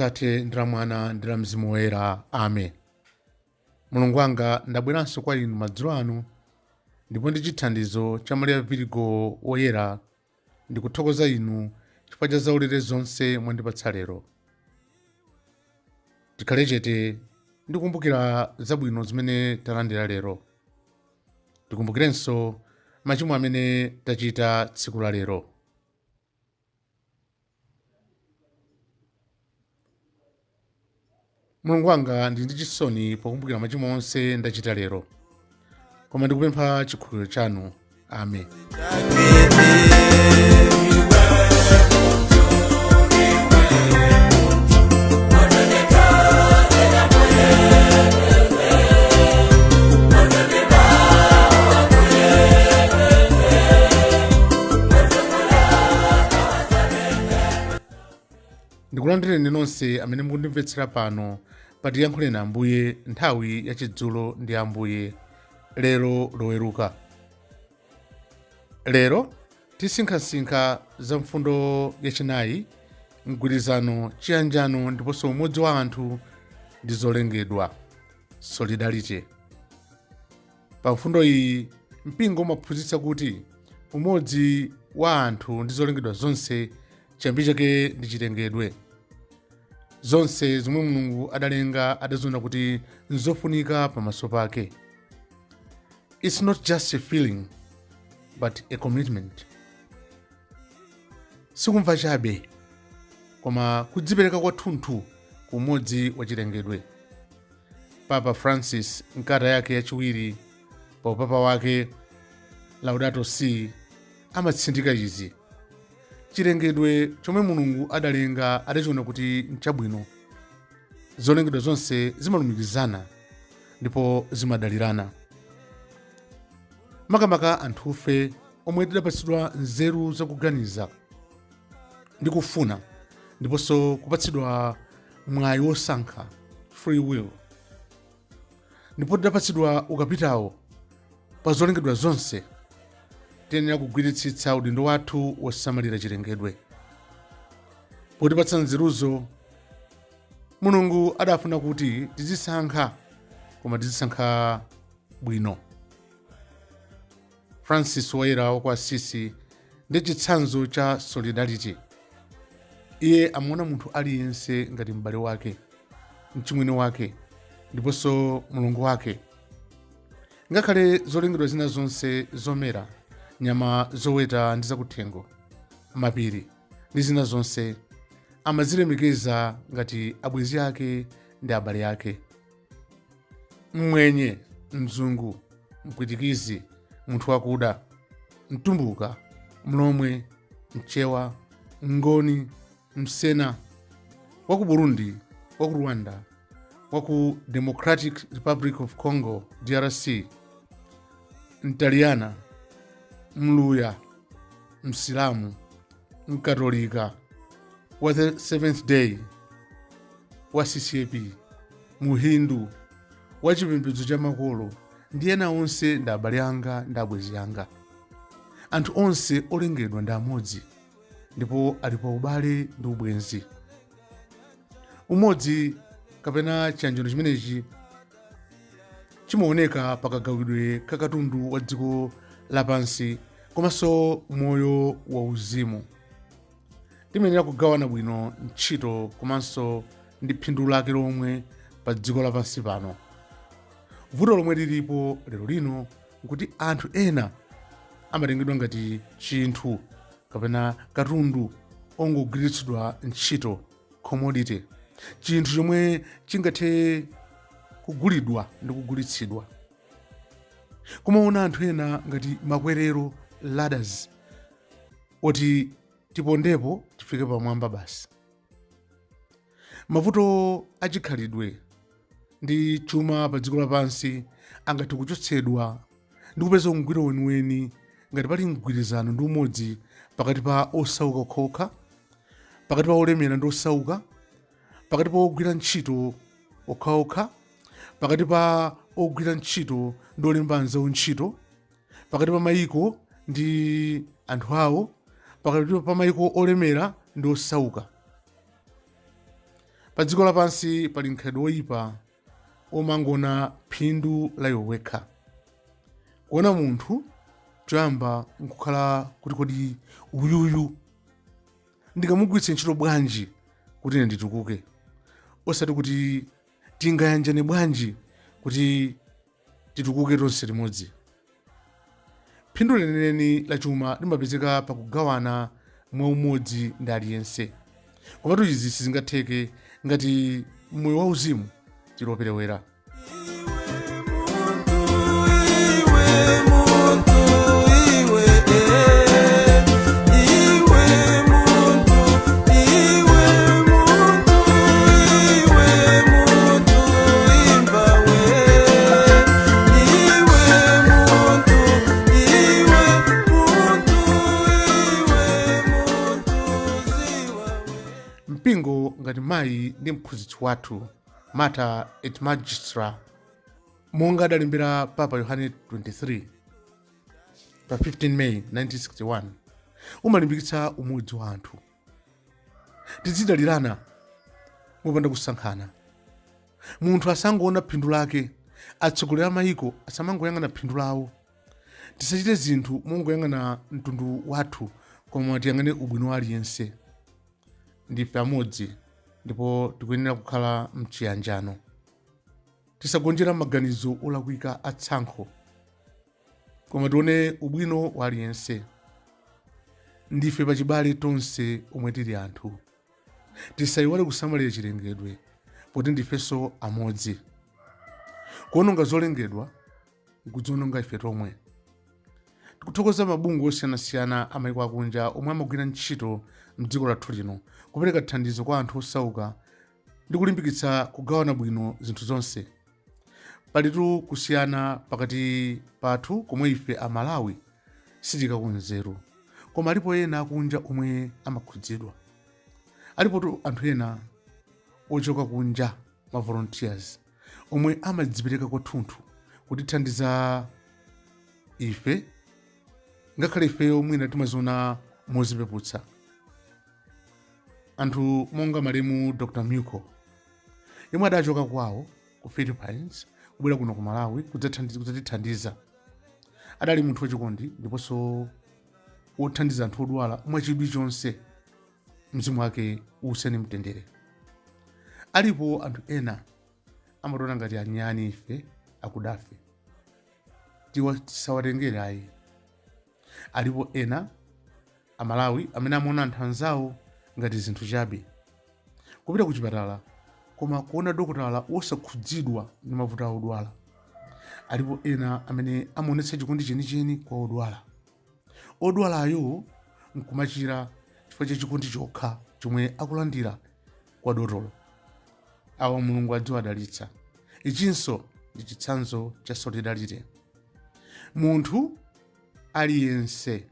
Atate ndi la Mwana ndi la Mzimu Woyera. Amen. Mulungu wanga, ndabweranso kwa inu madzulo ano, ndipo ndi chithandizo cha Maria Virigo Woyera ndikuthokoza inu chifukwa cha zaulere zonse mwandipatsa lero. Tikhale chete ndi kukumbukira zabwino zimene talandira lero. Tikumbukirenso machimo amene tachita tsiku la lero. Mulungu wanga, ndili ndi chisoni pokumbukira machimo onse ndachita lero, koma ndikupempha chikhululukiro chanu. Amen. Ndikulandireni nonse amene mukundimvetsera pano pa Tiyankhuleni Ambuye, nthawi ya chidzulo ndi Ambuye, lero Loweruka. Lero tisinkhasinkha za mfundo yachinayi, mgwirizano, chiyanjano ndiponso umodzi wa anthu ndi zolengedwa, solidarity. Pa mfundo iyi mpingo umaphunzitsa kuti umodzi wa anthu ndi zolengedwa zonse chiyambi chake ndi chilengedwe. Zonse zomwe Mulungu adalenga adaziona kuti nzofunika pamaso pake. It's not just a feeling but a commitment. Sikumva chabe koma kudzipereka kwathunthu ku umodzi wa chilengedwe. Papa Francis mkalata yake yachiwiri pa upapa wake Laudato Si amatsindika izi. Chilengedwe chomwe Mulungu adalenga adachiona kuti nchabwino. Zolengedwa zonse zimalumikizana ndipo zimadalirana. Makamaka anthufe omwe tidapatsidwa nzeru zakuganiza ndi kufuna ndiponso kupatsidwa mwayi wosankha, free will, ndipo tidapatsidwa ukapitawo pa zolengedwa zonse, tiyenera kugwiritsitsa udindo wathu wosamalira chilengedwe. Potipatsa nzeruzo, Mulungu adafuna kuti tizisankha, koma tizisankha bwino. Francis Woyera wa ku Assisi ndi chitsanzo cha solidarity. Iye amaona munthu aliyense ngati m'bale wake, mchimwene wake ndiponso mlongo wake. Ngakhale zolengedwa zina zonse zomera, nyama zoweta ndi zakuthengo, mapiri ndi zina zonse, amazilemekeza ngati abwenzi ake ndi abale ake. Mmwenye, mzungu, mpwitikizi, munthu wakuda, mtumbuka, mlomwe, mchewa, mngoni, msena, wa ku Burundi, wa ku Rwanda, wa ku Democratic Republic of Congo DRC, mtaliyana, mluya, msilamu, mkatolika, wa the Seventh Day, wa CCAP, muhindu, wa chipembedzo cha makolo ndi ena onse ndi abale anga ndi abwenzi anga. Anthu onse olengedwa ndi amodzi ndipo ali pa ubale ndi ubwenzi. Umodzi kapena chiyanjano chimenechi chimaoneka pakagawidwe ka katundu wa dziko lapansi komanso moyo wauzimu. Timayenera kugawana bwino ntchito komanso ndi phindu lake lomwe pa dziko lapansi pano. Vuto lomwe lilipo lero lino nkuti anthu ena amatengedwa ngati chinthu kapena katundu ongogwiritsidwa ntchito, commodity, chinthu chomwe chingathe kugulidwa ndi kugulitsidwa. Kumaona anthu ena ngati makwerero, ladders, oti tipondepo tifike pamwamba basi. Mavuto achikhalidwe ndi chuma pa dziko lapansi angathe kuchotsedwa ndi kupeza ungwiro weniweni ngati pali mgwirizano ndi umodzi pakati pa osauka okhaokha, pakati pa olemera ndi osauka, pakati pa ogwira ntchito okhaokha, pakati pa ogwira ntchito ndi olemba anzawo ntchito, pakati pa mayiko ndi anthu awo, pakati pa mayiko olemera ndi osauka. Pa dziko lapansi pali mkhalidwe woyipa omangoona phindu la iwe wekha. Kuona munthu choyamba nkukhala kuti kodi uyuyu ndingamugwiritse ntchito bwanji kuti ine nditukuke, osati kuti tingayanjane bwanji kuti titukuke tonse limodzi. Phindu lenileni la chuma limapezeka pakugawana mwaumodzi ndi aliyense. Komatu izi sizingatheke ngati moyo wauzimu tili operewera. Iwe muntu, iwe, eh. Iwe muntu, iwe muntu, iwe muntu, imba we. Iwe muntu, iwe muntu, iwe muntu, ziwa we. Mpingo ngati mayi ndi mphunzitsi wathu, Mater et Magistra, monga adalembera Papa Yohane 23 pa 15 May 1961, umalimbikitsa umodzi wa anthu. Tizidalirana mopanda kusankhana. Munthu asangoona phindu lake. Atsogoleri a mayiko asamangoyang'ana phindu lawo. Tisachite zinthu mongoyang'ana mtundu wathu, koma tiyang'ane ubwino wa aliyense. Ndife amodzi ndipo tikuyenera kukhala mchiyanjano. Tisagonjera maganizo olakwika a tsankho, koma tione ubwino wa aliyense. Ndife pachibale tonse omwe tili anthu. Tisayiwale kusamalira chilengedwe poti ndifenso amodzi. Kuononga zolengedwa nkudziononga ife tomwe. Tikuthokoza mabungwe osiyanasiyana a maiko akunja omwe amagwira ntchito mdziko lathu lino kupereka thandizo kwa anthu osauka ndi kulimbikitsa kugawana bwino zinthu zonse. Palitu kusiyana pakati pathu komwe ife Amalawi sitiikako nzeru, koma alipo ena akunja omwe amakhudzidwa. Alipotu anthu ena ochoka kunja, ma volunteers, omwe amadzipereka kwathunthu kutithandiza ife, ngakhale ifeyo mwina timaziona mozipeputsa. Anthu monga malemu Dr Muco, yemwe adachoka kwawo ku Philippines kubwera kuno ku Malawi kudzatithandiza, adali munthu wachikondi ndiponso wothandiza anthu odwala mwachidwi chonse. Mzimu wake uuse ndi mtendere. Alipo anthu ena amationa ngati anyani ife akudafe, tisawatengere ayi. Alipo ena Amalawi amene amaona anthu anzawo ngati zinthu chabe. Kupita ku chipatala koma kuona dokotala wosakhudzidwa ndi mavuto a odwala. Alipo ena amene amaonetsa chikondi chenicheni kwa odwala, odwalayo nkumachira chifukwa cha chikondi chokha chomwe akulandira kwa dotolo. Awa Mulungu adziwadalitsa. Ichinso ndi chitsanzo cha solidarity. Munthu aliyense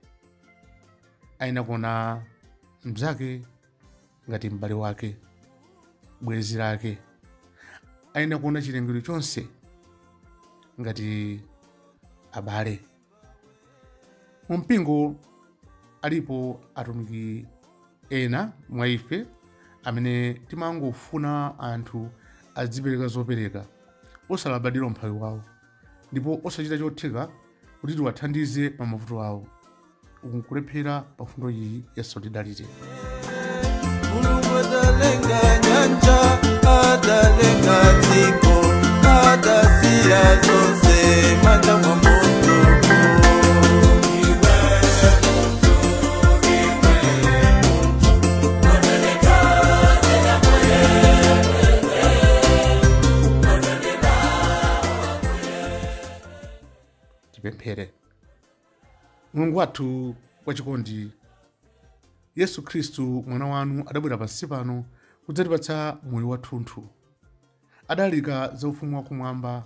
ayenera kuona mnzake ngati m'bale wake, bwenzi lake. Ayenera kuona chilengedwe chonse ngati abale. Mu mpingo alipo atumiki ena mwa ife amene timangofuna anthu adzipereka zopereka osalabadira umphawi wawo ndipo osachita chotheka kuti tiwathandize pa mavuto awo. Uku nkulephera pa mfundo iyi ya solidarity. Mulungu adalenga nyanja, adalenga dziko, adasiya zonse manja mwa munthu. Tipemphere. Mulungu wathu wachikondi, Yesu Khristu mwana wanu adabwera pansi pano kudzatipatsa moyo wathunthu. Adalalika za ufumu wakumwamba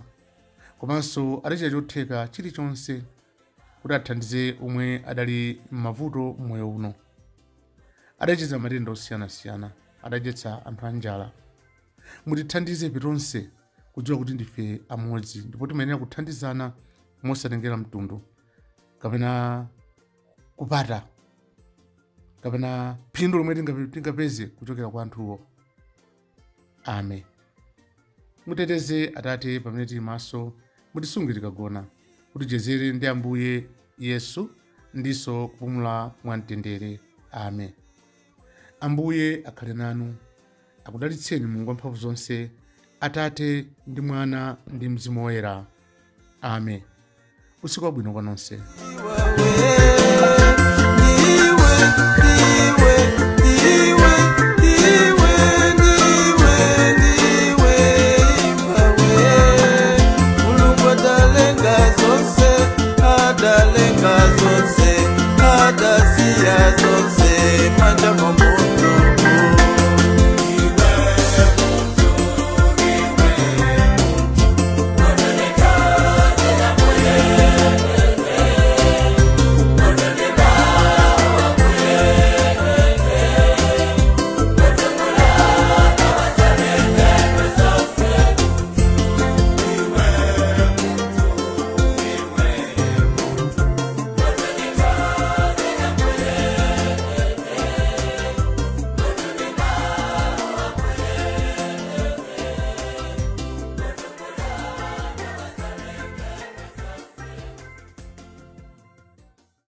komanso adachita chotheka chilichonse kuti athandize omwe adali m'mavuto m'moyo uno. Adachiza matenda osiyanasiyana, adadyetsa anthu anjala. Mutithandize ife tonse kudziwa kuti ndife amodzi ndipo timayenera kuthandizana mosatengera mtundu kapena kupata kapena phindu lomwe tingapeze kuchokera kwa anthuwo. Amen. Muteteze Atate pamene tili maso, mutisunge tikagona, mutichezere ndi Ambuye Yesu ndiso kupumula mwamtendere. Amen. Ambuye akhale nanu, akudalitseni Mulungu wamphamvu zonse, Atate ndi Mwana ndi Mzimu Woyera. Amen. Usiku wabwino kwa nonse. Iwe, iwe.